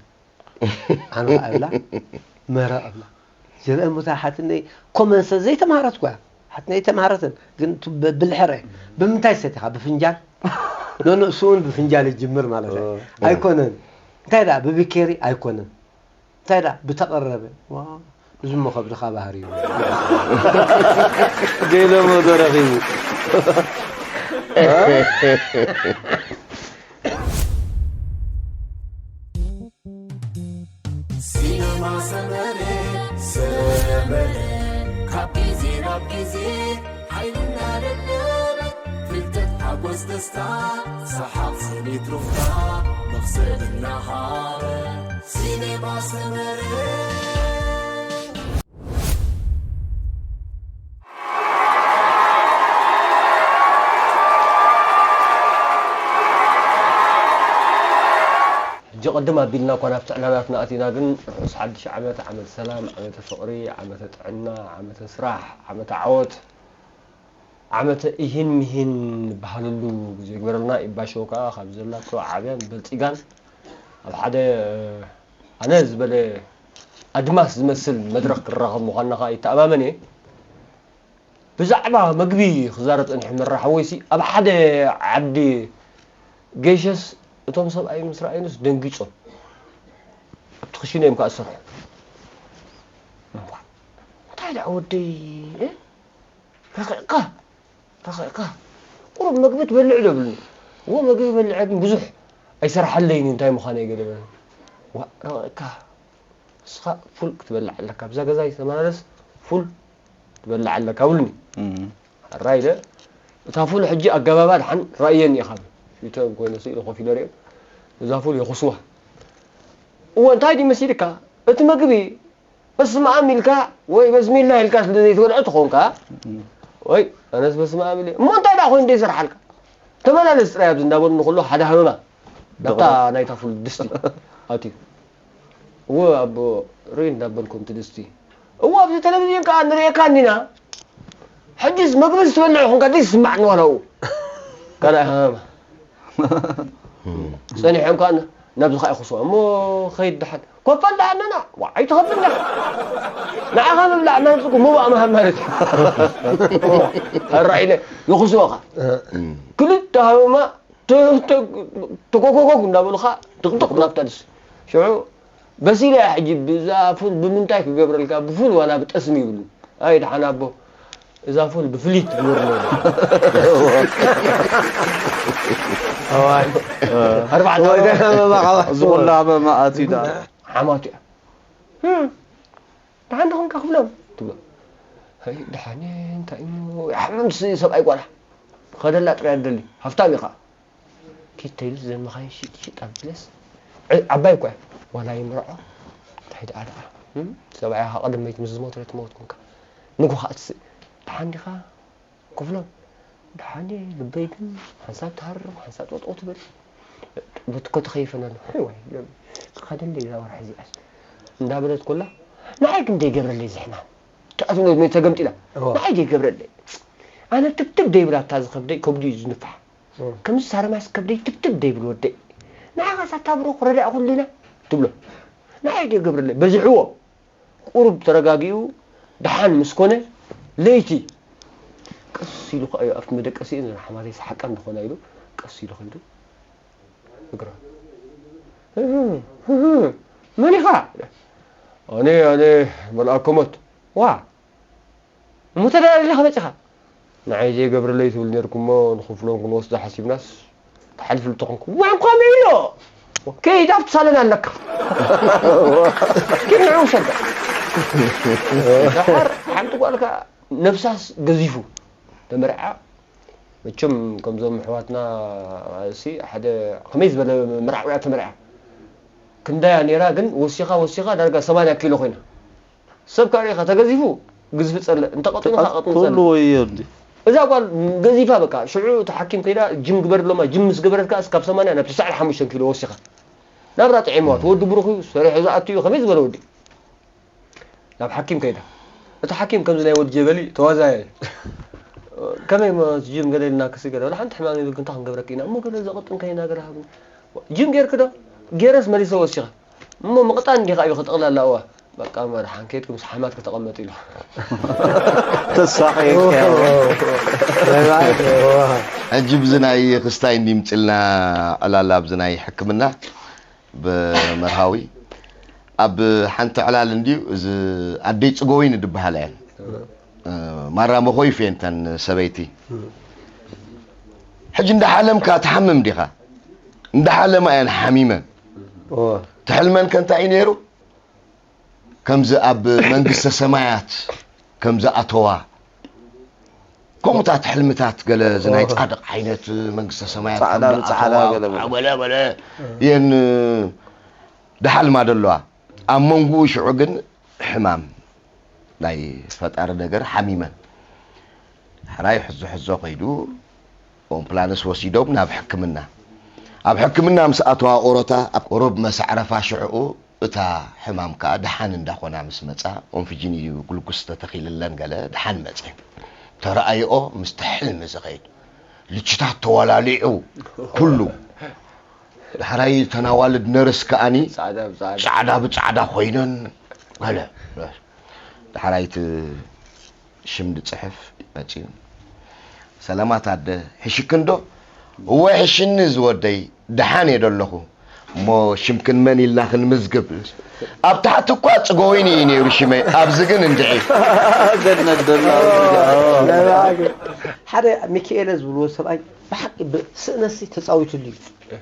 ኣነ ኸዓ እብላ፣ መረቕ እብላ። ዝረአ ሙታ ሓትነይ ኮመን ሰንስ ዘይተማሃረት እኳ እያ። ሓትነይ ኣይተማሃረትን፣ ግን ቱ-፣ ብ-፣ ብልሕረ። ብምንታይ ሰቲኻ? ብፍንጃል? ኖ፣ ኖ፣ እሱ እውን ብፍንጃል ይጅምር ማለት እዩ። ኣይኮነን። እንታይ ደኣ? ብብኬሪ? ኣይኮነን። እንታይ ደኣ? ብተቐረበ። ዋ፣ እዚ እሞ ከብድኻ ባህር እዩ። ገለ ሞ ተረኺቡ። ሲነማ ሰመረ ሰመረ ካብ ግዜ ናብ ግዜ ሓይልና ደለበ ፍልጠት ሓጎስ ደስታ ሰሓቕ ስኒት ሩፍታ መኽሰብ እናሃበ ሲነማ ሰመረ ሕጂ ቅድም ኣቢልና እኳ ናብቲ ዕላላትና ኣቲና፣ ግን ርሑስ ሓድሽ ዓመት፣ ዓመት ሰላም፣ ዓመተ ፍቕሪ፣ ዓመተ ጥዕና፣ ዓመተ ስራሕ፣ ዓመተ ዓወት፣ ዓመተ ኢሂን ሚሂን ንበሃለሉ ግዜ ይግበረልና። ኢባሾ ከኣ ካብ ዘላቶ ዓብያን በልጺጋን ኣብ ሓደ ኣነ ዝበለ ኣድማስ ዝመስል መድረኽ ክራኸብ ምዃንና ከኣ ይተኣማመን እየ። ብዛዕባ መግቢ ክዛረብ ጸኒሑ መራ ሓወይሲ ኣብ ሓደ ዓዲ ገይሸስ እቶም ሰብኣይ ምስ ረኣዩንስ ደንጊጾም ኣብቲ ክሽነ እዮም ከኣ ዝሰርሑ። እምቧ እንታይ ደኣ ወደይ እ? ረኺዕካ ረኺዕካ ቁሩብ መግቢ ትበልዕ ዶ ብሉኒ። እዎ መግቢ በልዐ ግን ብዙሕ ኣይሰርሓለይን እንታይ ምዃነይ ገለ በለ። ዋእ ረኺዕካ ንስኻ ፉል ክትበልዕ ኣለካ ኣብዛ ገዛ ኣይተመላለስ ፉል ትበልዕ ኣለካ ብሉኒ። ሕራይ ኢለ እታ ፉል ሕጂ ኣገባባ ደሓን ረእየኒ ኢኻ ሽተ ኮይነ ስኢለ ኮፍ ኢለ ርእየ እዛ ፉል የኹስዋ። እወ እንታይ ድዩ መሲልካ እቲ መግቢ በስመኣም ኢልካ ወይ በስሚላህ ኢልካ ስለ ዘይትበልዖ ተኾንካ ወይ ኣነስ በስመኣም ኢለ እሞ እንታይ ደኣ ኮይኑ ዘይሰርሓልካ ተመላለስ ጥራይ ኣብዚ እንዳበሉ ንኩሉ ሓደ ሃመማ ናብታ ናይታ ፉል ድስቲ ኣትዩ እወ ኣቦ ርኢ እንዳበልኩም እቲ ድስቲ እወ ኣብዚ ቴሌቪዥን ከዓ ንርእየካ እንዲና ሕጅስ መግቢ ዝተበልዐ ኹንካ ደይ ዝስማዕ ንዋላኡ ካልኣይ ሃመማ ጸኒሖም ከዓ ናብዚ ከዓ ይኹስዋ እሞ ኸይድ ደሓን ኮፋል ደሓን ነና ዋ ኣይትኸፍል ደሓን ንዓኻ ምብላዕ ማለት እኮ ምዋእ ምሃብ ማለት እዩ ኣራኢነ ይኹስዋኻ ክልተ ሃመማ ተኮኮኮክ እንዳበሉኻ ጥቕጥቕ ናብታ ድስ ሽዑ በሲለ እያ ሕጂ ብዛ ፉል ብምንታይ ክገብረልካ ብፉል ዋላ ብጠስሚ ይብሉ ኣይ ደሓን ኣቦ እዛ ፉል ብፍሊት ግበር ነሩ ኣርባዕተ ዝኹላ ሃመማ ኣትዩ ደኣ ሓማቱ እያ ደሓን ዶ ኾንካ ክብሎም ትብሎ ደሓን እንታይ እሞ ይሓምም ሰብኣይ ጓላ ኸደላ ጥራይ ደሊ ሃፍታም ኢኻ ኪድ ተይሉስ ዘን መኻይን ሽጥ ሽጥ ኣቢለስ ዓባይ እኳ እያ ዋላ ይምርዖ እንታይ ደኣ ደኣ ሰብኣያ ኸኣ ቀደመይቲ ምስ ዝሞተ ትመውት ኮንካ ንጉ ኸኣ ትስእ ደሓን ዲኻ ክፍሎም ደሓን እየ ልበይ ግን ሓንሳብ ትሃርም ሓንሳብ ጦጥቆ ትብል ብትኮ ተኸይፈን ኣሎ ሕዋይ ኢሎም ኸደለይ እዛ ወርሒ እዚኣስ እንዳበለት ኮላ ንዓይ ግን ደይገብረለይ ዝሕማም ተኣትነ ተገምጢላ ንዓይ ደይገብረለይ ኣነ ትብትብ ደይብላ እታ ዝኸብደይ ከብዱ እዩ ዝንፋሕ ከምዚ ሳርማስ ከብደይ ትብትብ ደይብል ወደይ ንዓኻስ ኣታ ብሩኽ ረዳእ ኩሉ ኢና ትብሎ ንዓይ ደይገብረለይ በዚሕዎ ቁሩብ ተረጋጊኡ ደሓን ምስ ኮነ ለይቲ ቀስ ኢሉ ከኣ ኣብቲ መደቀሲኡ ንሓማተይ ሰሓቃ እንተኾና ኢሉ ቀስ ኢሉ ከይዱ እግራ መን ኢኻ ኣነ ኣነ መልኣከ ሞት ዋ እሞ ተደላሊኻ መጺኻ ንዓይ ዘይገብረለይ ትብል ነርኩሞ ንኽፍሎም ክንወስዶ ሓሲብናስ ትሓልፍሉ ተኾንኩ፣ "ዋን ኳሚሎ! ከይድ ኣብቲ ሳሎን ኣለካ። ኪድ ንዑ ውሰዳ." ደሓር ሓንቲ ጓል ከኣ ነብሳስ ገዚፉ ተመርዓ። መቸም ከምዞም ኣሕዋትና እሲ ሓደ ከመይ ዝበለ መርዓውያ ተመርዓ። ክንዳያ ነይራ ግን ወሲኻ ወሲኻ ዳርጋ ሰማንያ ኪሎ ኮይና። ሰብ ከኣ ርኢኻ ተገዚፉ ግዝፊ ጸልእ፣ እንተ ቀጢኑ ከኣ ቀጢኑ ጸልእ። ትህልዎ እዮም። እዛ ጓል ገዚፋ በቃ። ሽዑ እቲ ሓኪም ከይዳ ጅም ግበር ኢሎማ፣ ጅም ምስ ገበረት ከኣ እስካብ ሰማንያ ናብ ትስዓን ሓሙሽተን ኪሎ ወሲኻ። ናብራ ጥዒምዋ፣ እቲ ወዲ ብሩኽ እዩ፣ ሰሪሑ ዝኣቱ እዩ፣ ከመይ ዝበለ ወዲ። ናብ ሓኪም ከይዳ። እቲ ሓኪም ከምዚ ናይ ወዲ ጀበሊ ተዋዛያይ እዩ። ከመይ እሞ እቲ ጅም ገለ ኢልና ክሲ ገለ፣ ወላ ሓንቲ ሕማም የብልክን፣ እንታይ ክንገብረኪ ኢና? እሞ ገለ ዘቐጥን ከይና ገለ ሃብኒ። ጅም ጌርኪ ዶ? ጌረስ መሊሰ ወሲኸ። እሞ ምቕጣን እንዲኻ እዩ ጠቕላላ እዋ። በቃ እሞ ደሓን ከይድኪ ምስ ሓማት ከተቐመጥ ኢሉ። ተሳቒ ናይ ባዕድ ሕጂ ብዚ ናይ ክስታይ እንዲምፅልና ዕላል ኣብዚ ናይ ሕክምና ብመርሃዊ ኣብ ሓንቲ ዕላል እንድዩ እዚ ኣደይ ፅጎወይኒ ድበሃላ እየን። ማራ መኾይፍ እየን እተን ሰበይቲ። ሕጂ እንዳሓለምካ ትሓምም ዲኻ? እንዳሓለማ እየን ሓሚመን። ትሕልመን ከ እንታይ እዩ ነይሩ? ከምዚ ኣብ መንግስተ ሰማያት ከምዚ ኣተዋ ከምኡታት ሕልምታት ገለ እዚ ናይ ጻድቕ ዓይነት መንግስተ ሰማያት ጻዕዳ ከምዚ ብጻዕዳ ኣተዋ ገለ መለ። ገለ ገለ የን ደሓልማ ደለዋ ኣብ መንጉኡ ሽዑ ግን ሕማም ናይ ፈጣሪ ነገር ሓሚመን ሕራይ ሕዞ ሕዞ ከይዱ ኦምፕላንስ ወሲዶም ናብ ሕክምና ኣብ ሕክምና ምስ ኣተዋ ኦሮታ ኣብ ቁሩብ መሳዕረፋ ሽዕኡ እታ ሕማም ከኣ ደሓን እንዳኾና ምስ መጻ ኦንፍጂን እዩ ግሉኩስ ተተኺልለን ገለ ደሓን መጸ ተረኣይኦ ምስቲ ሕልሚ ዝኸይድ ልችታት ተወላሊዑ ኩሉ ዳሕራይ ተናዋልድ ነርስ ከኣኒ ጻዕዳ ብጻዕዳ ኮይነን ገለ ዳሕራይቲ ሽም ድጽሕፍ መጺኡ ሰላማት ኣደ ሕሽክን ዶ እወ ሕሽኒ ዝወደይ ደሓን እየ ደለኹ እሞ ሽምክን መን ኢልና ክንምዝግብ ኣብ ታሕቲ እኳ ጽገወይኒ እዩ ነይሩ ሽመይ ኣብዚ ግን እንድዒ ገነት ደላ ሓደ ሚካኤለ ዝብልዎ ሰብኣይ ብሓቂ ስእነሲ ተፃዊትሉ እዩ።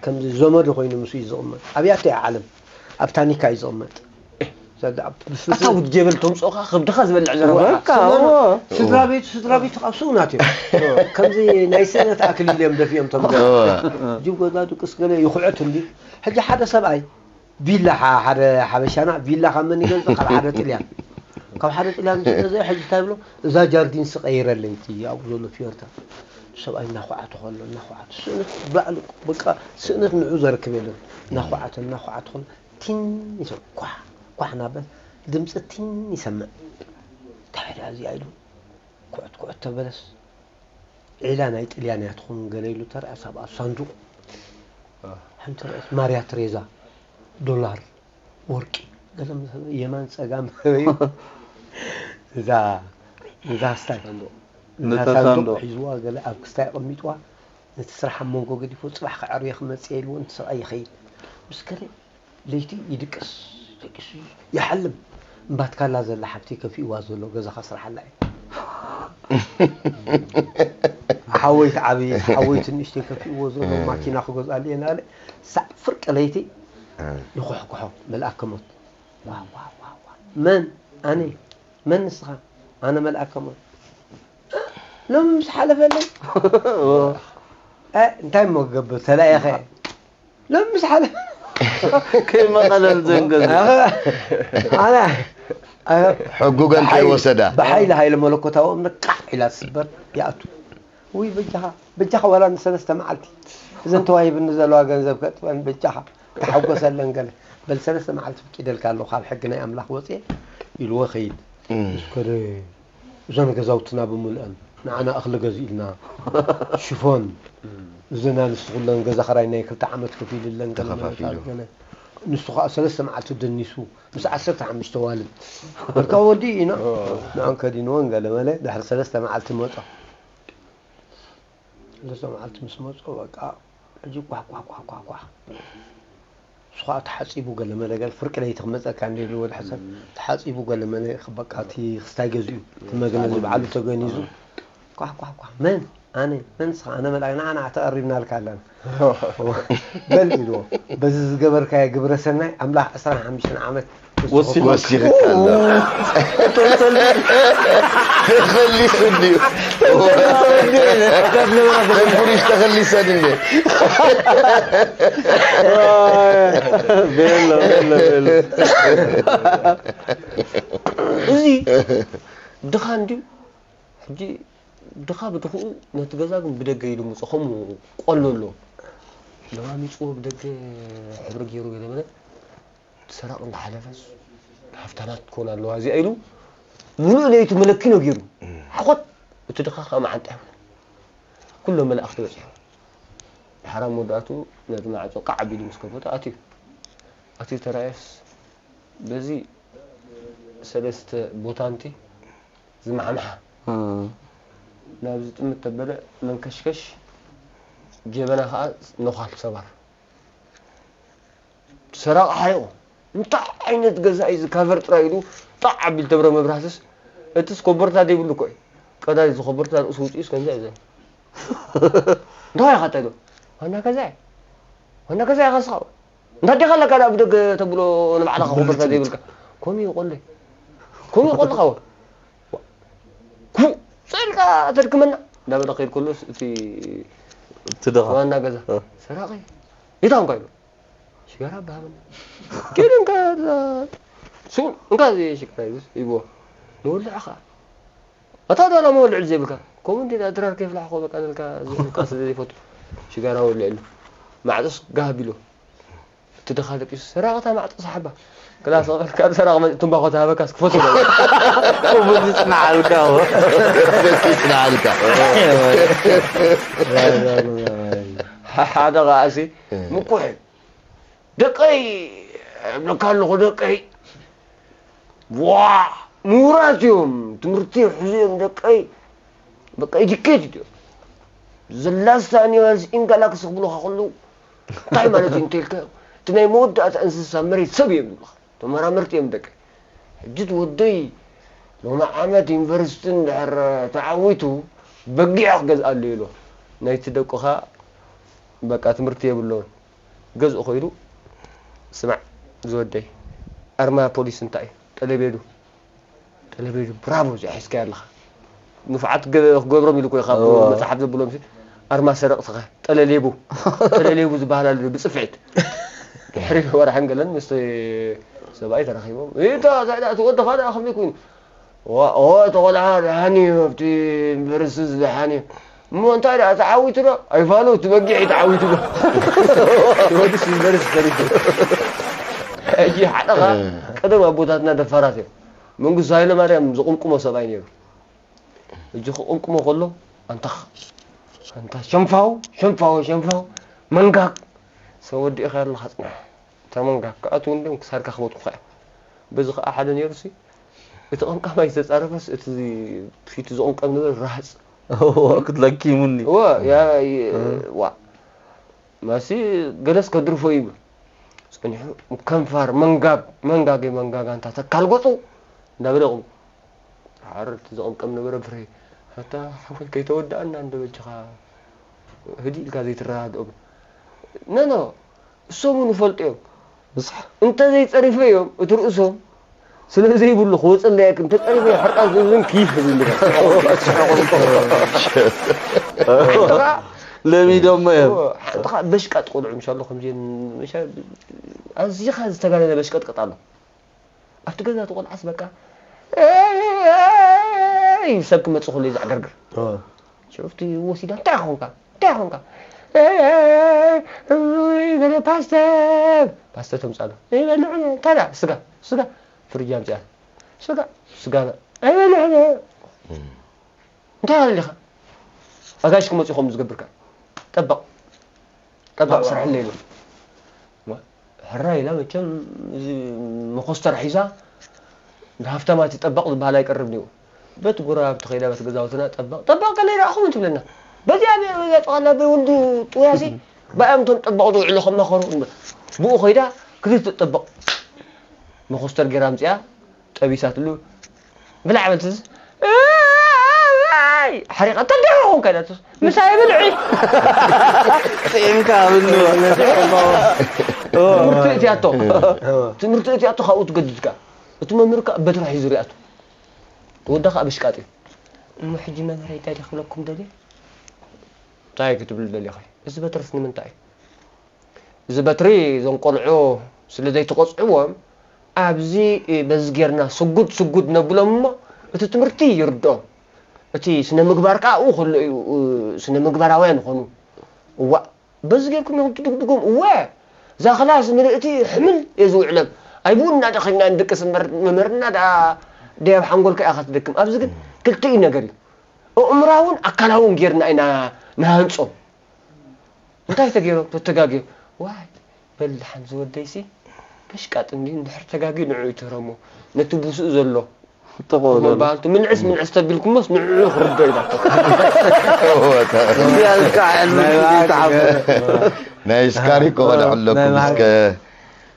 ከምዚ ዘመዱ ኮይኑ ምስ እዩ ዝቕመጥ ኣብያተ ዓለም ኣብ ታኒካ እዩ ዝቕመጥ። ኣታ ውድ ጀበል ተምፅኦኻ ከብድኻ ዝበልዕ ዘረባ በቃ እዎ ስድራ ቤቱ ስድራ ቤቱ ካብ ስኡናት እዮም። ከምዚ ናይ ስእነት ኣክሊል እዮም ደፊኦም ቶም ጅብ ገዛ ድቅስ ገለ ይኹዕት እንዲ ሕጂ ሓደ ሰብኣይ ቢላ ሓደ ሓበሻና ቢላ ካብ መን ይገዝእ ካብ ሓደ ጥልያን ካብ ሓደ ጥልያን ዝገዘ ሕጂ እንታይ ብሎ እዛ ጃርዲን ስቀይረለይ እቲ ኣብኡ ዘሎ ፊዮርታ ሰብኣይ እናኳዓተ ከሎ እናኳዓተ ስእነት ባዕሉ በቃ ስእነት ንዑ ዘርክብ የለን እናኳዓተ እናኳዓተ ከሎ ቲን ይሰ ኳሕ ኳሕ እናበለ ድምፂ ቲን ይሰምዕ እንታይ ደኣ እዚኣ ኢሉ ኩዕት ኩዕት ተበለስ ዒላ ናይ ጥልያን እያ ትኹን ገለ ኢሉ ተረኣስ ኣብኣ ሳንዱቕ ሓንቲ ረእስ ማርያ ትሬዛ ዶላር ወርቂ ገለ ምስ የማን ፀጋም እዩ እዛ እዛ ስታይ እዛ ነታ ሳንዱቕ ሳንዱቕ። ሒዝዋ ገለ ኣብ ክስታይ ኣቐሚጥዋ ነቲ ስራሕ ኣብ መንጎ ገዲፎ ፅባሕ ክዕርዮ ክመፅእ ኢልዎ ነቲ ሰብኣይ ይኸይድ ምስ ገለ ለይቲ ይድቅስ ደቂሱ ይሓልም እምባትካላ ዘላ ሓብቲ ከፊእዋ ዘሎ ገዛኻ ስራሓላ እዩ ሓወይት ዓብይ ሓወይት ንእሽተይ ከፊእዎ ዘሎ ማኪና ክገዝኣሉ እየ ናለ ሳዕ ፍርቂ ለይቲ ይኮሕኮሖ መልኣከ ሞት ዋ ዋ ዋ ዋ መን ኣነ መን ንስኻ ኣነ መልኣከ ሞት ሎሚ ምስ ሓለፈለይ እ፣ እንታይ እሞ ክገብር ተላኢኸ ሎሚ ምስ ሓለፈ ከይመቐለል ዘንገዝ ኣነ ኣነ ሕጉገን ከይወሰዳ ብሓይሊ ሃይለ መለኮታዊ እምነት ቃዕ ኢላ ትስበር ይኣቱ ውይ በጃኻ በጃኻ ዋላ ንሰለስተ መዓልቲ እዘን ተዋሂብኒ ዘለዋ ገንዘብ ከጥፈን በጃኻ ተሓጎሰለን ገለ በል ሰለስተ መዓልቲ ፍቂደልካ ኣለኹ ካብ ሕጊ ናይ ኣምላኽ ወፅየ ኢልዎ ኸይድ ምስ ከደ እዘን ገዛውትና ብምልአን ንዓና እኽሊ ገዚእልና ሽፎን እዘን ኣንስቲ ኩለን ገዛ ኸራይ ናይ ክልተ ዓመት ከፊልለን ገለ ተኸፋፊሉ። መለታት ገለ ንሱ ከዓ ሰለስተ መዓልቲ ደኒሱ ምስ ዓሰርተ ሓሙሽተ ዋልድ በልካ ወዲ ኢና ንዖን ከዲንዎን ገለ መለ ድሕሪ ሰለስተ መዓልቲ መጾ ሰለስተ መዓልቲ ምስ መጾ በቃ ሕጂ ኳሕ ኳሕ ኳሕ ኳሕ ኳሕ እሱ ከዓ ተሓፂቡ ገለ መለ ገለ ፍርቂ ለይቲ ክመፀካ እንደ ኢሉ ወዲ ሓሰብ ተሓፂቡ ገለ መለ በቃ እቲ ክስታይ ገዚኡ እቲ መግነዚ በዓሉ ተገኒዙ ኳሕ ኳሕ ኳሕ መን ኣነ መንስኻ ኣነ መልኣይ ንዓ ንዓ ተቐሪብናልካ ኣለና። በል ኢልዎ። በዚ ዝገበርካዮ ግብረ ሰናይ ኣምላኽ ዕስራን ሓሙሽተን ዓመት ወሲኹ። ወሲኽካ ኣሎ። ተኸሊሱ እንድዩ። ተንኩልሽ ተኸሊሰን እንደ ቤሎ ቤሎ ቤሎ እዚ ድኻ እንድዩ። ሕጂ ድኻ ብድኽኡ ነቲ ገዛ ግን ብደገ ኢሉ ምፁ ከምኡ ቆሎ ኣሎ። ለማሚፅዎ ብደገ ሕብሪ ገይሩ ገለ መለ ሰራቕ እንዳሓለፈስ ሃፍታማት ትኮን ኣለዋ እዚኣ ኢሉ ሙሉእ ለይቲ መለኪኖ ገይሩ ሓኾት እቲ ድኻ ከዓ መዓንጣ ይብሉ ኩሎም መላእኽቲ በፂሖም ሓራም መወዳእቱ ነቲ ማዕፆ ቃዕ ኣቢሉ ምስ ከፈቶ ኣትዩ ኣትዩ ተራእየስ በዚ ሰለስተ ቦታንቲ ዝማዕማሓ ናብ ዝጥምት ተበለ መንከሽከሽ ጀበና ከዓ ነዃል ሰባር ሰራቂ ሓሪቑ እንታይ ዓይነት ገዛ እዩ ዝካቨር ጥራይ ኢሉ ጣዕ ኣቢል ተብረ መብራህትስ እትስ ኮቦርታ ዘይብሉ እኮ እዩ ቀዳይ እዚ ኮቦርታ ርእሱ ውፅኡስ ከምዚ እዩ እንታይ ኢኻ እንታይ ዋና ገዛ እዩ ዋና ገዛ ኢኻ ንስኻ እንዳ ዲኻ ኣለካ ዳ ብደገ ተብሎ ንባዕልኻ ኮበርታ ዘይብልካ ኮሚ ይቆለ ኮሚ ይቆልኻ ወ ኩ ጸልካ ተድክመና እንዳበለ ከይድ ከሎስ እቲ እቲ ድኻ ዋና ገዛ እ። ሰራቂ ይታ እንኳ ኢሉ ሽጋራ ባሃበና ኬድ እንካ ሱ እንካ እዚ ሽጋራ ይብስ ይብዎ ንወልዕ ኸዓ ኣታ ዳላ መወልዕ ዘይብልካ ከምኡ እንዲ ድራር ከይፍላሕ ኮ በቃ ንልካ ዝብልካ ስለ ዘይፈቱ ሽጋራ ወልዕ ኢሉ ማዕጦስ ጋህ ቢሉ እቲ ድኻ ደቂሱ ሰራቕታ ማዕጦ ሰሓባ ክላስ ቐልካ ሰራቕ መ- ትንባኾ ተሃበካ ስክፈቱ ክቡር ዝጽናዓልካ ይጽናዓልካ ሓደ ኸኣሲ ምኩሕ ደቀይ እብለካ ኣለኹ ደቀይ ዋ ምሁራት እዮም ትምህርቲ ሕዙ እዮም ደቀይ በቃ ኢዲኬት እዮም ዘላስታ ኒቨርስ ኢንጋላክስ ክብሉካ ከለዉ እንታይ ማለት እዩ እንተልካ እቲ ናይ መወዳእታ እንስሳ መሬት ሰብ እዮም ይብሉካ ተመራመርቲ እዮም ደቀይ ሕጂ ወደይ ሎሚ ዓመት ዩኒቨርሲቲ እንድሕር ተዓዊቱ በጊዕ ክገዝኣሉ ኢሉ ናይቲ ደቁኻ በቃ ትምህርቲ የብሎን ገዝኡ ኸይዱ ስማዕ ዝወደይ ኣርማ ፖሊስ እንታይ እዩ ጠለቤዱ ጠለቤዱ ብራቮ እዚኣ ሒዝካያ ኣለኻ ንፉዓት ክገብሮም ኢሉ እኮ ካብ መፅሓፍ ዘብሎም ኣርማ ሰረቕትኻ ጠለሌቡ ጠለሌቡ ዝበሃል ኣሎ ብፅፍዒት ድሕሪ ወርሕን ገለን ምስ ሰብኣይ ተራኺቦም እታ ዛዕዳ እቲ ወድኻ ደኣ ከመይ ኮይኑ ዋ ኦ እቲ ቆልዓ ደሓን እዩ ኣብቲ ዩኒቨርሲቲ ደሓን እዩ እሞ እንታይ ደኣ ተዓዊቱ ዶ ኣይፋሉ እቲ በጊዕ እዩ ተዓዊቱ ዶ ወዲስ ዩኒቨርሲቲ ሰሪሑ ሕጂ ሓደኻ ቀደም ኣቦታትና ደፋራት እዮም መንግስቱ ሃይለማርያም ዝቕምቅሞ ሰብኣይ ነይሩ ሕጂ ክቕምቅሞ ከሎ ኣንታ ኣንታ ሸንፋው ሸንፋው ሸንፋው መንጋግ ሰብ ወዲእኻ ኣለኻ ፅናሕ እታ መንጋግ ክኣትው እንድም ክሳድካ ክበጥኩኻ እዮም በዚ ከዓ ሓደ ነይሩ ሲ እቲ ቀምቃማይ ዝተፃረፈስ እቲ ፊቱ ዝቕምቀም ንበር ራህፅ ክትለኪሙኒ ዋ ማሲ ገለስ ከድርፎ ይብል ጸኒሑ ከንፋር መንጋግ መንጋገ መንጋጋ እንታ ተካል ገጹ እንዳበለ ይቕም ሓረርቲ ዝቕምቀም ነበረ ብረ ኣታ ሓወይ ከይተወድኣና እንደ በጃኻ ህዲ ኢልካ ዘይትረዳድኦም ነኖ እሶም እውን ይፈልጡ እዮም እንተ ዘይጸሪፈ እዮም እቲ ርእሶም ስለ ዘይብሉ ክወፅለየክ እንተ ጸሪፈ ሕርቃን ዝብልን ክይፍ ዝብል ለሚዶሞ እዮም ሓንትኻ በሽቃጥ ቆልዑ ምሻሎ ከምዚ ኣዚኻ ዝተጋነነ በሽቀጥቀጥ ኣሎ ኣብቲ ገዛ እቲ ቆልዓስ በቃ ሰብ ክመፅእ ከሎ እዩ ዘዕገርግር ሸፍቲ ወሲዳ እንታይ ኾንካ እንታይ ኾንካ በለ ፓስተ ፓስተ ተምፃሉ ይበልዕ እንታይ ስጋ ስጋ ፍርጃ ምፅያ ስጋ ስጋ ኣይበልዕ እንታይ ኣለኻ ኣጋሽ ክመፅኡ ከም ዝገብርካ ጠበቕ ጠበቕ ስራሕ ኣለይሉ ሕራይ ኢላ መቸም እዚ መኾስተር ሒዛ ንሃፍታማት ይጠበቕ ዝበሃል ኣይቀርብ ኒው በት ጉራ ኣብቲ ኸይዳ በት ገዛውትና ጠበቕ ጠበቕ ከለ ይረኣኹም ትብለና በዚኣ በዚኣ ጠቓላ በይ ወልዱ ጥውያሲ ብኣም እቶም ጠበቕ ዝውዕሉ ከማኸሩ ብኡ ኸይዳ ክልተ ጠበቕ መኾስተር ጌራ ኣምፅኣ ጠቢሳትሉ ብላዕ በልትስ ሓሪቓ፣ "እንታይ ደኣ ኾንካ?" ኢላቶ። "ምሳይ ብልዒ!" ጥዒምካ ኣብኒ። ትምህርቲ እትያቶ። ትምህርቲ እትያቶ ካብኡ ትገድድካ። እቲ መምህር ከኣ በትሪ ሒዙ ሪኣቶ። ወዳ ከኣ በሽቃጥ እዩ። "እሞ ሕጂ መምህረይ እንታይ ድየ ክብለኩም ደልየ?" "እንታይ ክትብል ደሊኺ?" "እዚ በትርስ ንምንታይ እዩ?" "እዚ በትሪ እዞም ቆልዑ ስለ ዘይትቐጽዕዎም፣ ኣብዚ በዚ ጌርና ስጉድ ስጉድ ነብሎም እሞ እቲ ትምህርቲ ይርድኦም። እቲ ስነ ምግባር ከኣ ኣብኡ ከሎ እዩ፣ ስነ ምግባራውያን ይኾኑ።" "እዋእ፣ በዚ ጌርኩም ኢኹም ትድግድጎም?" "እወ፣ እዛ ክላስ ምልእቲ ሕምል እየ ዝውዕለም። ኣይብኡ እናደኸልና ንድቅስ እምበር መምህርና ደኣ ደያብ ሓንጎልካ ኢኻ ትደክም። ኣብዚ ግን ክልቲኡ ነገር እዩ። ኣእምራውን ኣካላውን ጌርና ኢና ንሃንጾም።" "እንታይ ተገይሮም?" "ተተጋግዮም?" "ዋይ፣ በል ደሓን ዝወደይሲ በሽቃጥ እንድዩ፣ እንድሕር ተጋግዩ ንዕኡ ይትህረሞ፣ ነቲ ብስኡ ዘሎ ጥቕኡ ዘሎ። መባልቱ ምንዕስ ምንዕስ ተቢልኩሞስ ንዕኡ ክርዶ" ኢላቶ። እዚኣ ከዓ ዕልሚ ናይ ባዕልቲ ተዓብ። ናይ ስካሪኮ ከልዕለኩም ናይ እስከ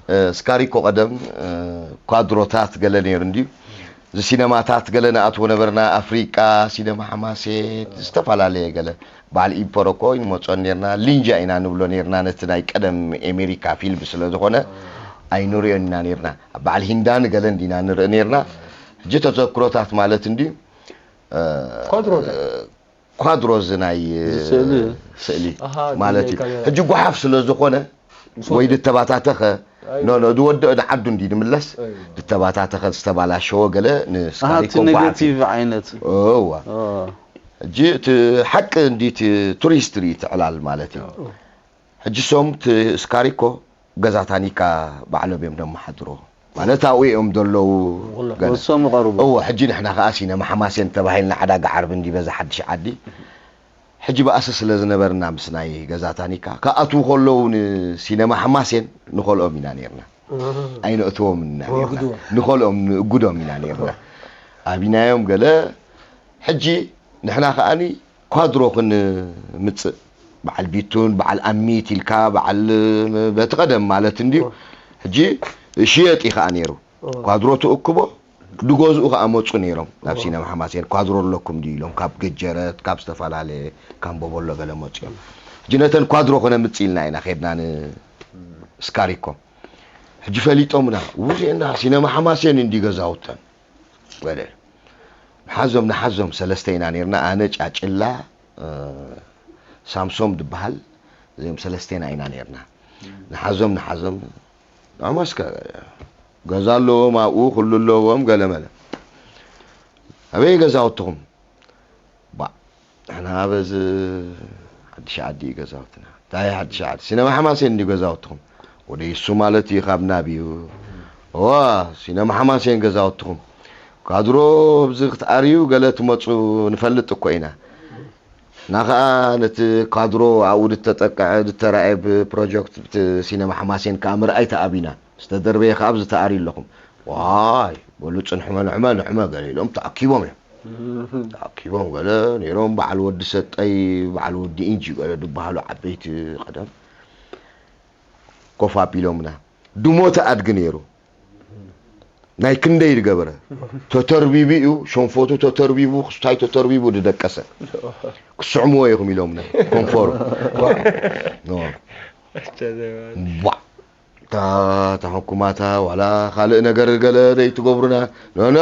እ፣ ስካሪኮ ቀደም እ፣ ኳድሮታት ገለ ነይሩ እንድዩ። እዚ ሲነማታት ገለ ንኣትዎ ነበርና፣ ኣፍሪቃ፣ ሲነማ ሓማሴት፣ ዝተፈላለየ ገለ። በዓል ኢምፐሮ እኮ ይንመጾን ኔርና፣ ሊንጃ ኢና ንብሎ ኔርና ነቲ ናይ ቀደም ኤሜሪካ ፊልም ስለ ዝኾነ ኣይንሪኦን ኢና ኔርና። ኣብ በዓል ሂንዳን ገለን ዲና ንርኢ ኔርና። ሕጂ ተዘክሮታት ማለት እንድዩ። እ፣ ኳድሮ እንታይ? ኳድሮ እዚ ናይ እ፣ ስእሊ። ስእሊ ኣሃ፣ ማለት ናይ እዩ። ካሜራ። ሕጂ ጓሓፍ ስለ ዝኾነ ምስ ወይ ወደ- ድተባታተኸ ኣይ። ኖ ኖ ዝወደኦ ንዓዱ እንዲ ንምለስ ኣይ። ድተባታተኸ ዝተባላሸወ ገለ ኣሃ፣ እቲ ንስካሪኮ ጓሓፍ እዩ። ኔጋቲቭ ዓይነት። እዋ ኦ። ሕጂ እቲ ሓቂ እንዲ እቲ ቱሪስት ርኢ እቲ ዕላል ማለት እዩ። ሕጂ ሶም እቲ ስካሪኮ ገዛ ታኒካ ባዕሎም እዮም ደመሓድሮ ማለት ኣብኡ እዮም ዘለዉ ገለ። ወሶም ይቐርቡ። እዎ ሕጂ ንሕና ከዓ ሲነማ ሓማሴን ተባሂልና ዓዳጋ ዓርቢ እንዲ በዛ ሓድሽ ዓዲ ሕጂ ባእሲ ስለ ዝነበርና ምስ ናይ ገዛ ታኒካ ክኣትዉ ከለዉ ንሲነማ ሓማሴን ንኸልኦም ኢና ነርና። ኣይነእትዎም ኢና ነርና። ወግድዎ። ንኸልኦም ንእጉዶም ኢና ነርና። ኣቢናዮም ገለ ሕጂ ንሕና ከዓኒ ኳድሮ ክንምፅእ በዓል ቢቱን በዓል ኣሚት ኢልካ በዓል በቲ ቀደም ማለት እንድዩ። ሕጂ ሽየጥ እዩ ከዓ ነይሩ። ኳድሮ ትእክቦ ድገዝኡ ከዓ መፁ ነይሮም ናብ ሲነማ ሓማሴን። ኳድሮ ኣለኩም ድዩ ኢሎም ካብ ገጀረት ካብ ዝተፈላለየ ካምቦ በሎ ገለ መፅኦም። ሕጂ ነተን ኳድሮ ከነምፅእ ኢልና ኢና ከድና ንስካሪኮ። ሕጂ ፈሊጦምና ውፅእና ሲነማ ሓማሴን እንዲ ገዛውተን በለ። ንሓዞም ንሓዞም ሰለስተ ኢና ነርና። ኣነ ጫጭላ እ፣ ሳምሶም ዝበሃል እዚኦም ሰለስቴና ኢና ነርና። ንሓዞም ንሓዞም ንዖም እስከ ገዛ ኣለዎም ኣብኡ ኩሉ ኣለዎም ገለመለ። ኣበይ ገዛውትኹም? ባ ንሕና በዚ ሓድሽ ዓዲ እዩ ገዛውትና። እንታይ ሓድሽ ዓዲ? ሲነማ ሓማሴን እንዲ ገዛውትኹም? ወደ ይሱ ማለት እዩ ካብ ናብ እዩ። እዋ ሲነማ ሓማሴን ገዛውትኹም። ካድሮ ኣብዚ ክትኣርዩ ገለ ትመፁ ንፈልጥ እኮ ኢና። እና ኸዓ ነቲ ካድሮ ኣብኡ ዝተጠቅዐ ዝተራእየ ብፕሮጀክት ብቲ ሲነማ ሓማሴን ከዓ ምርኣይ ተኣቢና። ዝተደርበየ ከዓ ኣብዚ ተኣርዩ ኣለኹም። ዋይ በሉ ፅንሕመ ንሕመ ንሕመ ገለ ኢሎም ተኣኪቦም እዮም። ተኣኪቦም ገለ ነይሮም በዓል ወዲ ሰጠይ በዓል ወዲ ኢንጂ ገለ ዝበሃሉ ዓበይቲ ቀደም ኮፍ ኣቢሎምና። ድሞተ ኣድጊ ነይሩ። ናይ ክንደይ ዝገበረ ተተርቢቡ እዩ ሸንፈቱ ተተርቢቡ ክስታይ ተተርቢቡ ዝደቀሰ ክስዕምዎ ኢኹም ኢሎምና ኮንፈሩ ዋ እታ ተሐኩማታ ዋላ ካልእ ነገር ገለ ደይትገብሩና ኖኖ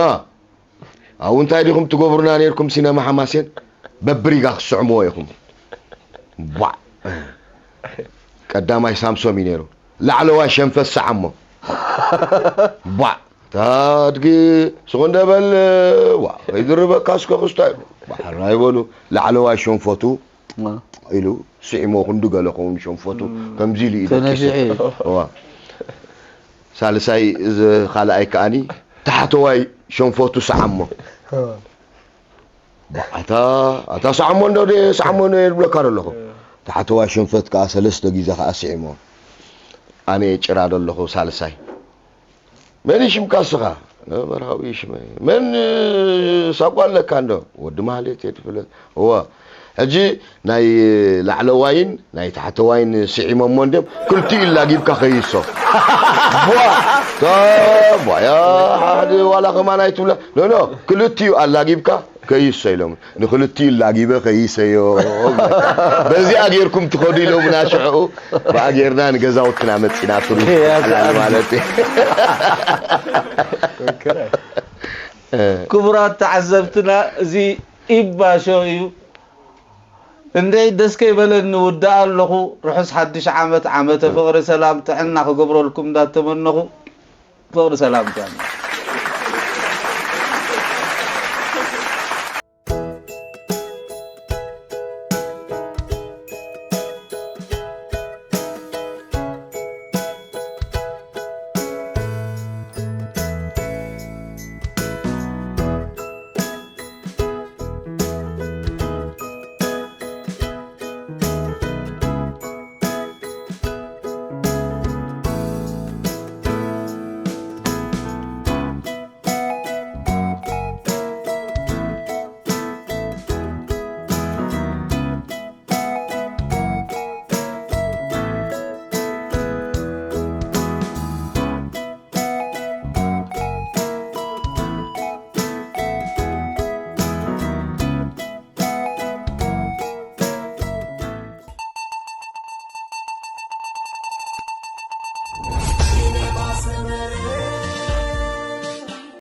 ኣብኡ እንታይ ዲኹም ትገብሩና ነርኩም ሲነማ ሓማሴን በብሪጋ ክስዕምዎ ኢኹም ቧዕ ቀዳማይ ሳምሶም እዩ ነይሩ ላዕለዋይ ሸንፈት ሰዓሞ ቧዕ ታድጊ ስኹ እንደበል ዋ ከይድርበካ እስከ ክስታይ ባሕራይ በሉ ላዕለዋይ ሸንፈቱ ኢሉ ስዒሞ ክንዱ ገለ ኸውን ሸንፈቱ ከምዚ ኢሉ እዩ ደቂሱ ተነፊሑ እዩ። እዋ ሳልሳይ እዚ ካልኣይ ከኣኒ ታሕተዋይ ሸንፈቱ ሰዓሞ ኣታ ኣታ ሰዓሞ እንዶ ደ ሰዓሞ እንዶ የድብለካ ዘለኹ ታሕተዋይ ሸንፈት ከዓ ሰለስተ ግዜ ከዓ ስዒሞ ኣነ እየ ጭራ ዘለኹ ሳልሳይ መን እዩ ሽምካ እስኻ መርሃዊ ሽመ መን ሳጓ ኣለካ እንዶ ወዲ ማህሌት እየ ትፍለጥ እወ ሕጂ ናይ ላዕለዋይን ናይ ታሕተዋይን ስዒሞሞ እንድዮም ክልቲኡ ላጊብካ ከይሶ ቧ ታ ቧያ ሓደ ዋላ ከማን ኣይትብላ ኖኖ ክልቲኡ ኣላጊብካ ከይሰ ኢሎም ንክልቲኡ ላጊበ ከይሰዮ በዚኣ ጌርኩም ትኸዱ ኢሎምና ሽዑ ብኣ ጌርና ንገዛውትና መፂና ቱሪስት ያ ጠቕላሊ ሰላም። ማለት እዩ ክቡራት ተዓዘብትና፣ እዚ ኢባ ሾው እዩ። እንድዒ ደስ ከይበለኒ ውዳእ ኣለኹ። ርሑስ ሓድሽ ዓመት፣ ዓመተ ፍቕሪ፣ ሰላም፣ ጥዕና ክገብረልኩም እንዳተመነኹ ፍቕሪ ሰላም ጃኒ።